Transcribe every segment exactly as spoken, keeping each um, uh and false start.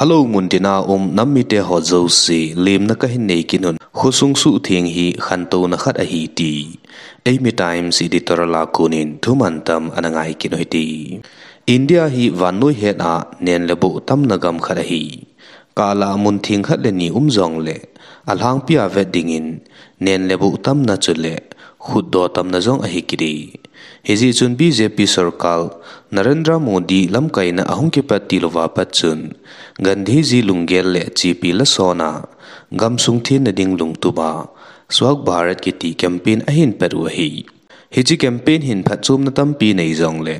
Alou muntina um nam mite ho jouse, lemna kahin nei kit un, khosung suhtheng hi khantouna khat ahi ti Eimi Times editorial a konin thuman tam ana ngai kit u hite. India hi vannoi het a nen le boh tamna gam khat ahi. Kah lah a mun theng khat le ni um jongle, alhangpi a vet dingin, nen le boh tamna chule khutdoh tamna jong ahi kit e. Hijeh chun B J P sorkar, Narendra Modi lamkaina ahung kipat tilouva pat chun, Gandhiji lunggel le chepi lasona, gamsung thenna ding lungtup a, Swachh Bharat kiti campaign ahin pat u ahi. Hiche campaign hin phatchomna tampi nei jongle,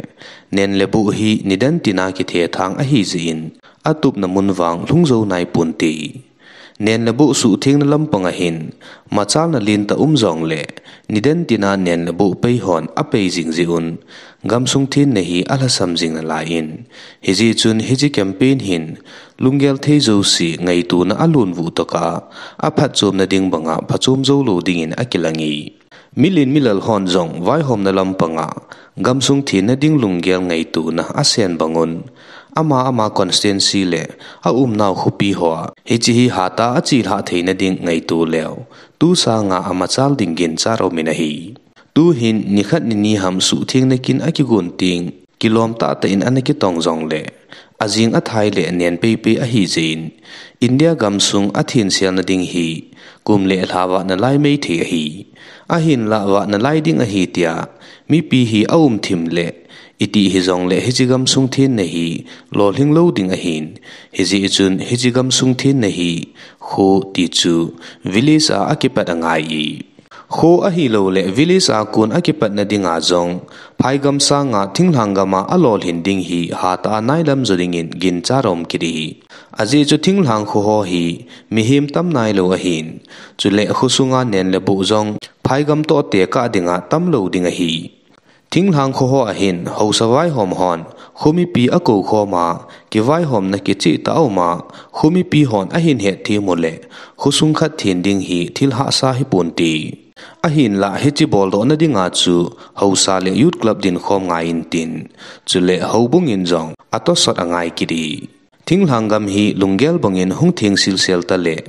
nen le boh hi nidan tina kithethang ahi jeh in, atupna mun vang lhung jou nai ponte. Nen le boh suhthengna lampang ahin, machalna lentah um jongle, nidan tina nen le boh pei hon apei jing jeh un, gamsung thenna hi alhasam jing nalai in. Hijeh chun hiche campaign hin, lunggel thei jouse ngaitona alunvuh tokah, aphatchomna ding banga phachom jou lou dingin akilang e. Milen milal hon jong vaihomna lampanga, gamsung thenna ding lunggel ngaitona asen bangun, ama ama constituency le aumnau khopi hoa, hiche hi hatah a achelhah theina ding ngaito leu, tu sanga amachal ding ginchat aumin ahi. Tuhin nikhat nini ham suhthengna kin akigon teng, kilom tahtah in ana kitong jongle, ajing athai le nen peipei ahi jeh in, India gamsung athenselna ding hi, kum le lha vah nalai mei thei ahi. Ahinlah vah nalai ding ahi tia, mipi hi aum thim le, itih hijongle hiche gamsung thenna hi, lolhing lou ding ahin. Hijeh chun hiche gamsung thenna hi, kho ti chu, village a akipat angai e. Kho ahilouleh village a kon akipatna dinga jong, phaigam sanga thinglhang gama alolhin ding hi hatah a nailam jo dingin ginchat aum kit ahi. Ajeh chu thinglhang kho ho hi mihem tam nailou ahin, chule khosunga nen le boh jong phaigam toh tekah dinga tamlou ding ahi. Thinglhang kho ho ahin, haosa vaihom hon, khomipi akou khoma, kivaihomna kichehtah auma, khomipi hon ahin hetthem uleh, khosung khat then ding hi thil hahsa hiponte. Ahinlah hiche boldohna dinga chu, haosa le youth club dinkhom ngai intin, chule houbung in jong atosot angai kit e. Thinglhang gam hi lunggel bangin hung theng silsel taleh,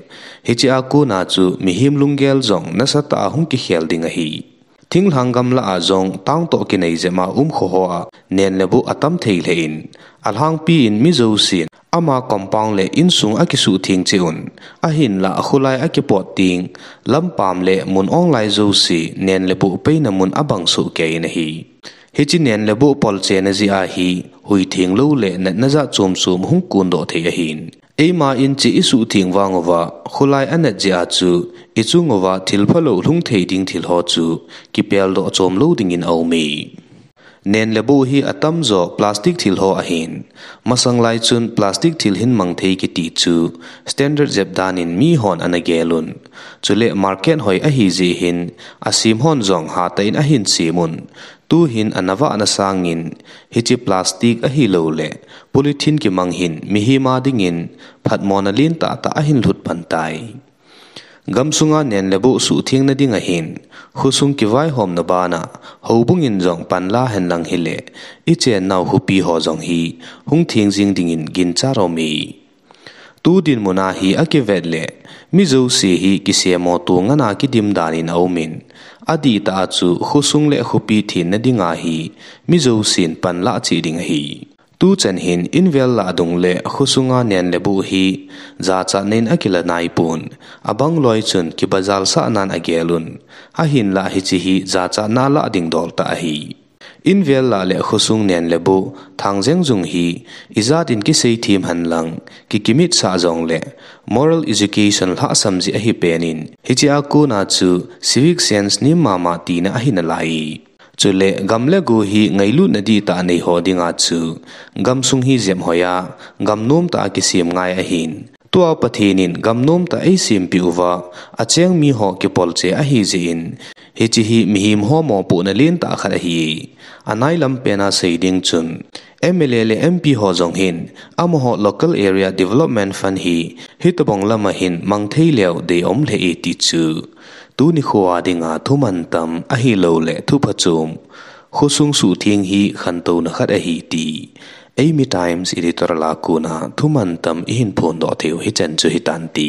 hichea kona chu mihem lunggel jong nasatah a hung kikhel ding ahi. Thinglhang gam lah a jong town toh kinai jep a um kho hoa nen le boh atam thei lheh in, alhangpi in mi jousen ama compound le insung akisuhtheng cheh un, ahinlah kholai akipot teng, lampam le mun onglai jouse nen le boh peina mun abang sohkei in ahi. Hiche nen le boh polchena jeh a hi, hui thenglou le natna jat chom chom hung kondoh thei ahin. Eima in cheh isuhtheng vang uva, kholai anat jeh a chu, ichung uva thil phalou lhung thei ding thil ho chu, kipeldoh chomlou dingin aume. Nen le boh hi atamjo plastic thil ho ahin. Masang lai chun plastic thil hin mang thei kiti chu, standard jep danin mihon ana gel un. Chule market hoi ahi jeh hin, asem hon jong hatah in ahin sem un. Tuhin anavahna sangin, hiche plastic ahilouleh, polythene kimang hin, mihem a dingin, phatmona lentah tah ahin lhut pan tai. Gamsunga nen le boh suhthengna ding ahin, khosung kivaihomna bana, houbung in jong panla henlang hileh, ichennau khopi ho jong hi, hung theng jing dingin ginchat aume. Tu dinmuna hi akivet leh, mi jouse hi kisemo to ngana kidim danin aumin, adihtah a chu khosung le khopi thenna dinga hi, mi jousen panlah cheh ding ahi. Tuchan hin invel lah dung le khosunga nen le boh hi, jachatna in akila naipon, abang loi chun kibajalsahnan agel un, ahinlah hiche hi jachatna lah ding dol tah ahi. Invel lah le khosung nen le boh, thang jeng jung hi, ijat in kiseithem henlang, kikimitsah jongleh, moral education lhahsam jeh ahi penin, hichea kona chu civic sense nem mama tina ahi nalai. Chule gam le go hi ngailutna dihtah neiho dinga chu, gamsung hi jep hoiya, gam nomtah a kisem ngai ahin. Tua Pathen in gam nomtah eisempeh uva, acheng miho kipolcheh ahi jeh in, hiche hi mihem ho mopohna lentah khat ahi. Anailam pena sei ding chun, M L A le M P ho jong hin, amaho Local Area Development Fund hi, hitobang lama hin mang thei leu deium lheh e ti chu, tuni khoa dinga thuman tam ahilouleh thuphachom, Khosung suhtheng hi khantouna khat ahi ti Eimi Times editorial a kona thuman tam ihin phondoh theiu hichan chu hitante.